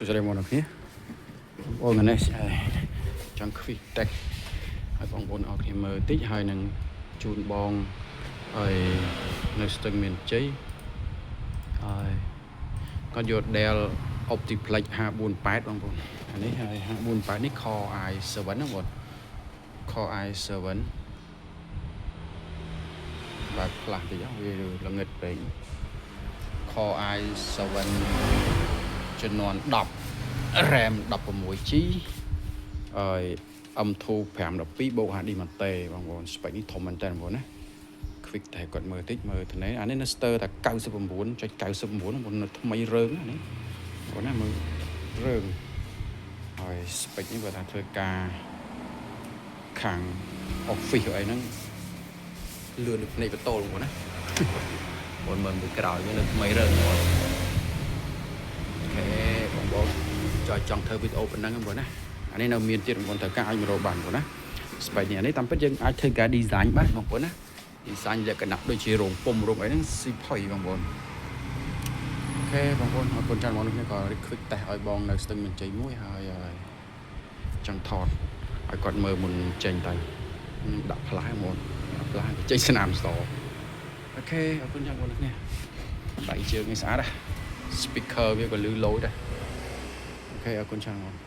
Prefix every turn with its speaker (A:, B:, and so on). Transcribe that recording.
A: សួស្តីបងប្អូនគ្នាបងប្អូននេះចង់ quick test ឲ្យបងប្អូនអរគ្នាមើលតិចហើយនឹងជូនបងហើយនៅស្ទឹងមានជ័យហើយគាត់យក Dell OptiPlex 548បងប្អូនអានេះហើយ548នេះ Core i7 ណាបង Core i7 បើកផ្លាស់តិចវាល្ងិតពេក Core i7 ជំនាន់10 RAM 16 GB ហើយ M2 512បូក HD ម៉ាតេបងប្អូន spec នេះធំមែនតើបងប្អូនណា quick តែគាត់មើលតិចមើលថ្នេអានេះនៅស្ទើរតែ99.99បងប្អូននៅថ្មីរើងអានេះបងប្អូនណាមើលរើងហើយ spec នេះបើថាធ្វើការខាង office អីហ្នឹងលឿនដូចភ្នែកបតូលបងប្អូនណាបងមើលមួយក្រោយវានៅថ្មីរើងបងប្អូន OK បងប្អូនចង់ចង់ធ្វើវីដេអូប៉ុណ្ណឹងបងប្អូនណាអានេះនៅមានទៀតបងប្អូនត្រូវការអាចមករកបានបងប្អូនណា spec នេះអានេះតាមពិតយើងអាចធ្វើការ design បានបងប្អូនណា design លក្ខណៈដូចជារោងពុំរោងអីហ្នឹងស៊ីផុយបងប្អូន OK បងប្អូនអរគុណច្រើនបងប្អូនគ្នាក៏ quick test ឲ្យបងនៅស្ទឹងមានជ័យមួយហើយហើយចង់ថតឲ្យគាត់មើលមុនចេញទៅខ្ញុំដាក់ផ្លាស់បងប្អូនដាក់ផ្លាស់ចេញស្នាមស OK អរគុណច្រើនបងប្អូនគ្នាដៃជើងនេះស្អាតណា speaker វាក៏លឺឡូយដែរ OK អរគុណច្រើនបង។